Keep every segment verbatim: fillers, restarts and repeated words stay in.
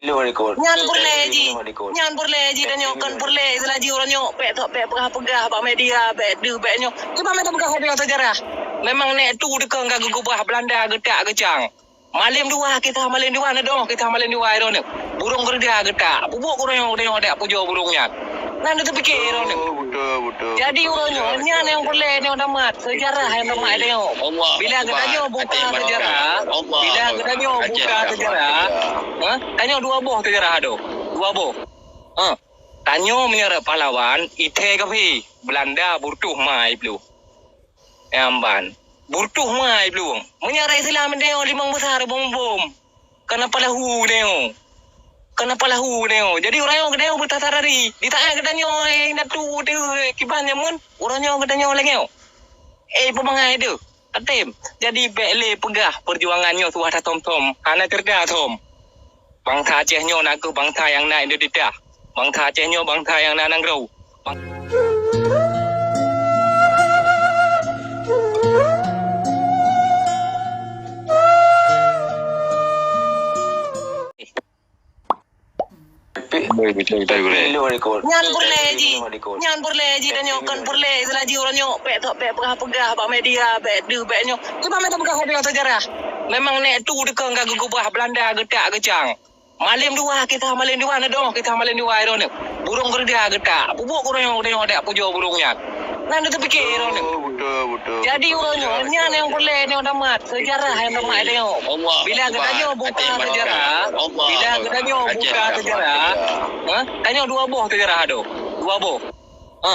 Nyan peureulée jih. Nyan peureulée jih, dan nyoe kon peureulée istilah jih uroe nyoe, bék tok, bék peugah-peugah bak media, bék deuh, bék nyoe. Kiban meunyoe peugah haba nyoe seujarah. Memang nèk tu dikeue ka geukeubah Beulanda geutak geucang. Malem dua, kisah malem dua, na dong kisah malem dua droeneuh. Burông geureuda geutak. Peubuet uroe nyoe, uroe nyoe dak pujoe burông nyan. Nyan teupike droeneuh. Jadi uroe nyoe, nyan nyang peureulée nyoe tamat. Seujarah nyang tamat nyoe. Bila geutanyoe buka seujarah, bila geutanyoe buka seujarah, ha? Tanyoe dua boh seujarah adoe. Dua boh. Ha. Tanyoe meunyoe rot pahlawan, ithée kafé, Beulanda beureutoh ma ipluh. Nyan ban. Beureutoh ma ipluh. Meunyoe rot Islam tanyoe limong besar bom-bom. Kana palahu geutanyoe. Kana palahu geutanyoe. Jadi uroe nyoe geutanyoe beutasadari. Di taát geutanyoe, eh, indatu teuh, eh, kiban jameun. Uroe nyoe geutanyoe lagée nyoe. Eh, peubangai teuh. Tatem. Jadi bék lé peugah peujuangan nyoe tuwah tatom-tom. Hana keureuja tom. Bansa Aceh nyoe nakeuh bansa nyang na identitas. Bansa Aceh nyoe bansa nyang na nanggroe. Bang- Nyan peureulée jih, nyan peureulée jih, dan nyoe kon peureulée istilah jih uroe nyoe, bék tok, bék peugah-peugah bak media, bék deuh, bék nyoe. Kiban meunyoe peugah haba nyoe seujarah. Memang nèk tu dikeue ka geukeubah Beulanda geutak geucang. Malem dua, kisah malem dua, na dong kisah malem dua droeneuh. Burông geureuda geutak. Peubuet uroe nyoe, uroe nyoe dak pujoe burông nyan. Nyan teupike droeneuh. Jadi uroe nyoe, nyan nyang peureulée nyoe tamat. Seujarah nyang tamat nyoe. Bila geutanyoe buka seujarah, bila geutanyoe buka seujarah, ha? Tanyoe dua boh seujarah adoe. Dua boh. Ha.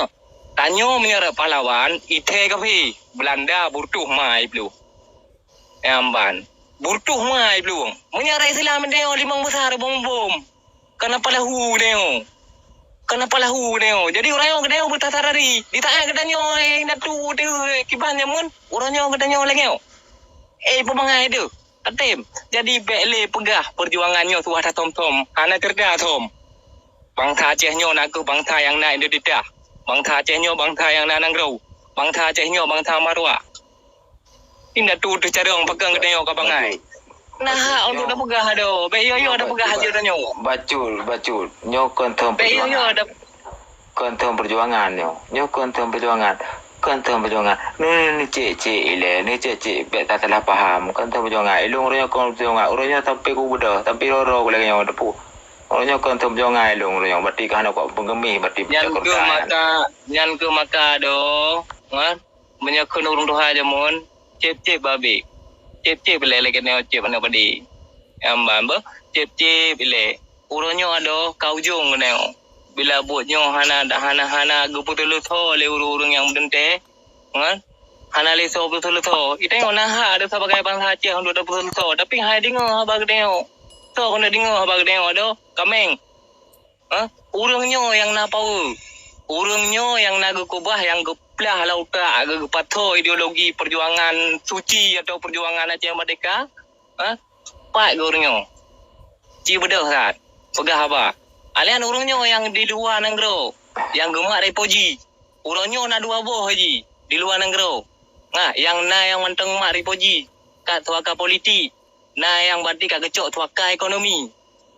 Tanyoe meunyoe rot pahlawan, ithée kafé, Beulanda beureutoh ma ipluh. Nyan ban. Beureutoh ma ipluh. Meunyoe rot Islam tanyoe limong besar bom-bom. Kana palahu geutanyoe. Kana palahu geutanyoe. Jadi uroe nyoe geutanyoe beutasadari. Di taát geutanyoe, eh, indatu teuh, eh, kiban jameun. Uroe nyoe geutanyoe lagée nyoe. Eh, peubangai teuh. Tatem. Jadi bék lé peugah peujuangan nyoe tuwah tatom-tom. Hana keureuja tom. Bansa Aceh nyoe nakeuh bansa nyang na identitas. Bansa Aceh nyoe bansa nyang na nanggroe. Bansa Aceh nyoe bansa maruah. Indatu teuh carông pakon geutanyoe ka bangai. Nah, untuk tapeugah adoe. Bék yo-yo tapeugah aja tanyoe. Bacut, bacut. Nyoe kon thon peujuangan. Kon thon peujuangan nyoe. Nyoe kon thon peujuangan. Kon thon peujuangan. Ni, ni cek-cek ilée, ni cek-cek bék tasalah paham. Kon thon peujuangan. Ilôn uroe nyoe kon peujuangan. Uroe nyoe sampai ku beudôh, sampai roro ku lagée nyoe teupeu. Uroe nyoe kon thon peujuangan ilôn uroe nyoe. Berarti ka hana kuat peugeumih, berarti nyan keuh maka, nyan keuh maka doh. Ngan. Meunyoe kheun ureuëng tuha jameun, cép-cép babé. Cép-cép ilée lagée nyoe cép aneuk padé. Nyan ban beuh, cép-cép ilée. Uroe nyoe adoe ka ujong geutanyoe. Bila buet nyoe hana, hana, hana geupeuteuleusoe lé ureuëng-ureuëng nyang meudeuntée, ngan hana lé soe peuteuleusoe. Geutanyoe na hak adoe sabagai bansa Aceh untuk tapeuteuleusoe, tapi hai deungoe haba geutanyoe. Soe keuneuk deungoe haba geutanyoe adoe, kaméng. Ha? Ureuëng nyoe nyang na power. Ureuëng nyoe nyang na geukeubah, nyang geuplah lam utak, geu-, geupatho ideologi peujuangan suci atau peujuangan Aceh Merdeka. Ha? Pat geuh ureuëng nyoe. Ci beudôh that. Peugah haba. Alian ureuëng nyoe nyang di luwa nanggroe, nyang geumat refuji. Uroe nyoe na dua boh jih di luwa nanggroe. Nah, nyang na nyang mantong mat refuji, ka suaka politik. Na nyang bati ka geucok suaka ekonomi.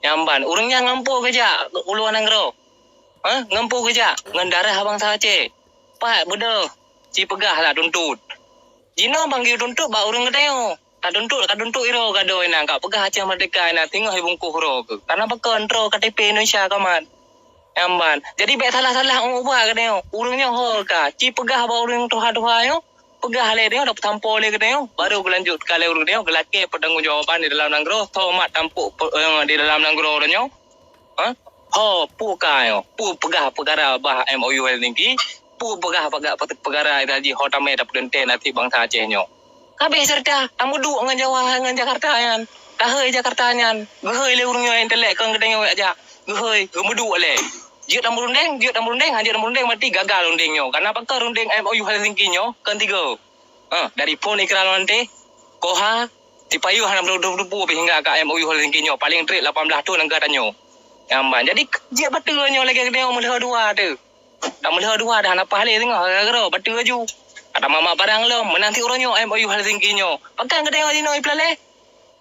Nyan ban, ureuëng nyan ngon peue geujak u luwa nanggroe? Hah? Ngon peue geujak? Ngon darah bansa Aceh. Pat beudôh, ci peugah lah tuntot. Jinoe bang geuyue tuntot bak ureuëng geutanyoe. Ka tuntot, ka tuntot iroe gadôh inan, ka peugah Aceh Merdeka inan, singoh ibungkôh uroe keuh. Kana pakon droe K T P Indonesia ka mat. Nyan ban. Jadi bék salah-salah ngon ubat geutanyoe. Ureuëng nyoe ho ka, ci peugah bak ureuëng tuha-tuha nyoe. Peugah lé tanyoe, dap sampoe lé geutanyoe, baru geulanjut ka lé ureuëng tanyoe geulakée peutanggong jawaban di dalam nanggroe, soe mat tampok pe-, eh, di dalam nanggroe tanyoe. Ha? Ho, peue ka nyoe, peue peugah peukara bah M O U Helsinki, peue peugah peugah pe-, peukara ita jih ho tamé tapeuteuntée naseb bansa Aceh nyoe. Ka abéh cerita, tameuduek ngon Jawa, ngon Jakarta nyan. Tahôi Jakarta nyan, geuhôi lé ureuëng nyoe intelek kon geutanyoe jak. Geuhôi, geumeuduek lé. Jeuet lam rundeng, jeuet lam rundeng, han jeuet lam rundeng, berarti gagal rundeng nyoe. Karena pakon rundeng M O U Helsinki nyoe, kon tiga. Ha, dari phon ikrar nanti, koha, sipayoh hana meudeupu-deupu pih hingga ka M O U Helsinki nyoe, paling trek lapan belas thon angka tanyoe. Nyan ban. Jadi, jeuet bateue nyoe lagée geutanyoe meuleuho dua teuh. Dak meuleuho dua dah hana paih lé singoh gara-gara bateue laju. Ata mamak barang lom, meunan sit uroe nyoe M O U Helsinki nyoe. Pakon geutanyoe jinoe ipeulalée?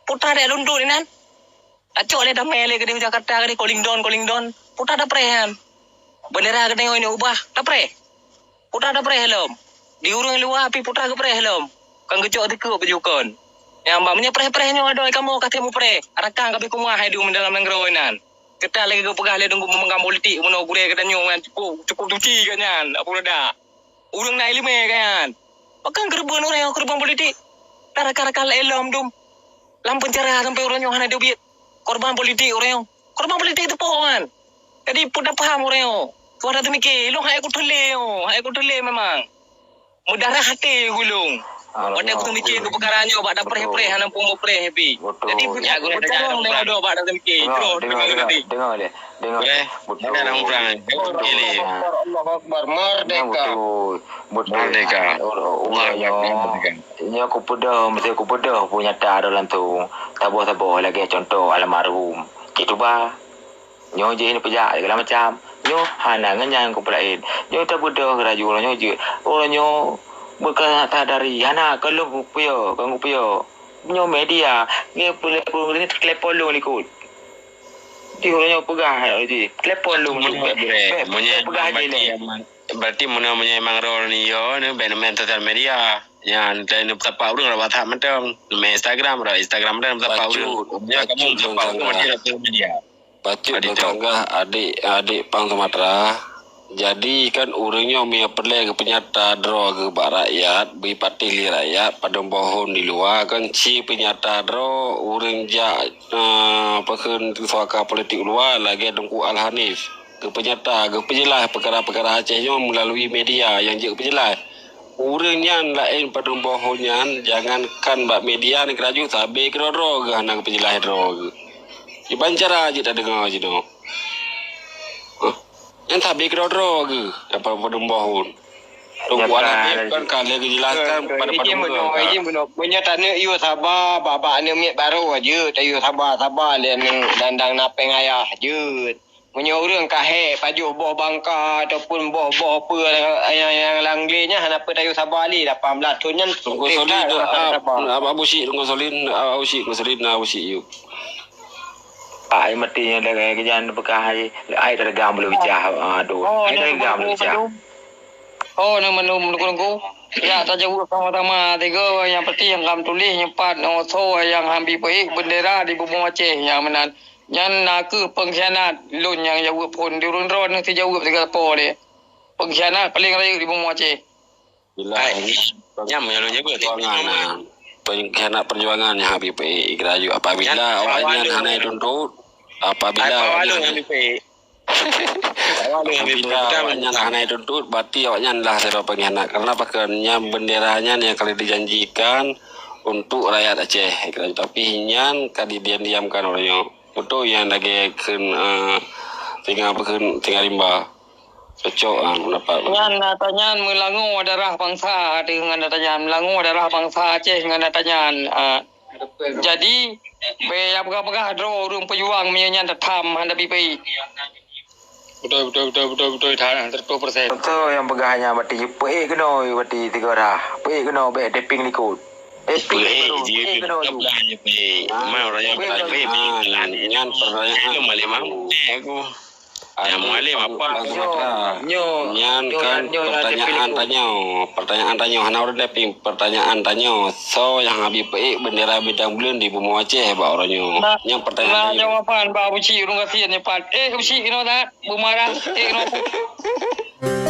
Putra dek luntot inan. Tacok lé damé lé keudéh Jakarta keudéh, calling down, calling down. Peue teuma tapreh nyan. Bendera geutanyoe ini ubah, tapreh. Peue teuma tapreh lom. Di ureuëng luwa pih peue teuma geupreh lom. Kan geucok teukeue baju kon. Nyang bak meunyoe preh-preh nyoe adoe kamoe ka tém mupreh. Rakan ka beukeumah hai dum dalam nanggroe inan. Keuta lagée geupeugah lé Teungku peumeukang politik bunoe gurée geutanyoe nyan cukup, cukup suci geuh nyan, Abu Rada. Ureuëng na iéleumé geuh nyan. Pakon keureubeuen ureuëng nyang keureubeuen politik? Ka rakan-rakan laén lom dum. Lam peunjara sampoe uroe nyoe hana teubiet. Korban politik uroe nyoe. Korban politik teupoh nyan. Jadi peue tapaham uroe nyoe. Tuan dak teumiké, ilong hai kuteulé nyoe, hai kuteulé memang. Meudarah até gulong. Watée kuteumiké keu peukara nyoe bak dapreh-preh hana peue mupreh pih. Jadi nyak geupeudong lé adoe bak dak teumiké. Jroh deungoe lé, deungoe lé. Betul. Ada orang orang. Allahu Akbar, Allahu Akbar, merdeka. Betul. Betul. Merdeka. Nyoe kupeudong, mesti kupeudong peue nyata adalah langsung. Saboh-saboh lagée contoh almarhum Cik Tuba. Nyoe jih neupeujak segala macam. Nyoe hana ngon nyan kupeulaén. Nyoe tabeudôh geuraju uroe nyoe jeuet. Uroe nyoe beuka sadari hana ka lôn kupiôh, ka kupiôh. Nyoe media, nyoe peuleupông ni telepon lôn likot. Di uroe nyoe peugah jih, telepon lôn likot. Meunyoe peugah jih lé. Berarti meunyoe meunyoe memang rol ni yo ni ben main sosial media. Nyan teuneuk tapa ureuëng lewat WhatsApp mantong, main Instagram, lewat Instagram dan tapa ureuëng. Nyoe kamu tapa ureuëng di sosial media. Bacut lôn peugah adik-adik pang Sumatera. Jadi kan ureuëng nyoe meunyoe peureulée geupeunyata droe geuh bak rakyat, beuipatéh lé rakyat padum boh hon di luwa kan ci peunyata droe ureuëng jak, eh, pakon suaka politik luwa lagée Teungku Al Hanif. Geupeunyata, geupeujeulaih peukara-peukara Aceh nyoe meulalui media nyang jeuet geupeujeulaih. Ureuëng nyan laén padum boh hon nyan, jangankan bak media neugeuraju, sabe keudroe-droe geuh hana geupeujeulah droe geuh. Kiban cara jeuet tadeungoe jinoe. Huh? Nyan sabe keudroe-droe geuh dapat padum boh hon. Tunggu anak kan ka lheueh geujelaskan pada padum boh hon. Meunyoe taneuk yue saba, bak-bak aneuk miet barô jeuet, tayue saba-saba lé aneuk dan dang na péng ayah jeuet. Meunyoe ureuëng ka hék pajoh boh bangka ataupun boh-boh peue nyang, nyang, nyang lam glé nyan hana peue tayue saba lé, lapan blaih thon nyan. Teungku Solin, Abu Syik, Teungku Solin, Abu Syik, Teungku Solin, Abu Syik, yuk. Ai mati nyan dah gaya kejan beukah ai, ai tergam boleh pecah. Aduh, ai tergam boleh pecah. Oh, nang mandum Teungku-teungku. Ya, tajaweueb sama-sama tiga nyang penting nyang kam tuléh nyang pat nyoe soe nyang hambi peuék bendera di bumoe Aceh nyang meunan. Nyan na kheueh peungkhianat lôn nyang jaweueb phon di ureuëng droe neuh tijaweueb sigoe po lé. Peungkhianat paleng rayeuk di bumoe Aceh. Bila nyam ya lôn jaweueb. Peungkhianat perjuangan nyang habéh peuék geurayeuk apabila awaknyan hana tuntut, apabila awaknyan Bila awaknyan hana tuntut, berarti awaknyan lah sidroe peungkhianat. Karena pakon nyan bendera nyan nyang kali dijanjikan untuk rakyat Aceh. Tapi nyan ka didiam-diamkan uroe nyoe. Beutôi nyan lagée kheun, eh, singa apa kheun, singa rimba. Cocok ah pendapat. Nyan ata nyan meulangoe darah bansa, deungon ata nyan meulangoe darah bansa Aceh ngon ata nyan. Ah. Jadi, bèk jak peugah-peugah droe ureuëng peujuang meunyoe nyan tatham hana bi peuék. Beutôi, beutôi, beutôi, beutôi, beutôi that, seratus persen. Beutôi nyang peugah nyan, berarti peuék keunoe, berarti tiga dah. Peuék keunoe, bèk tapping likot. Tapping likot, peuék keunoe. Nyan pertanyaan. Nyan pertanyaan. Nyang mualim apa? Nyan kan pertanyaan tanyoe. Pertanyaan tanyoe hana ureuëng tapi pertanyaan tanyoe. Soe nyang habéh peuék bendera bintang buleuen di bumoe Aceh bak uroe nyoe? Nyang pertanyaan tanyoe. Jawaban bak Abu Syik ureuëng gasien nyoe pat. Eh, Abu Syik keunoe that. Beumarah. Eh, keunoe.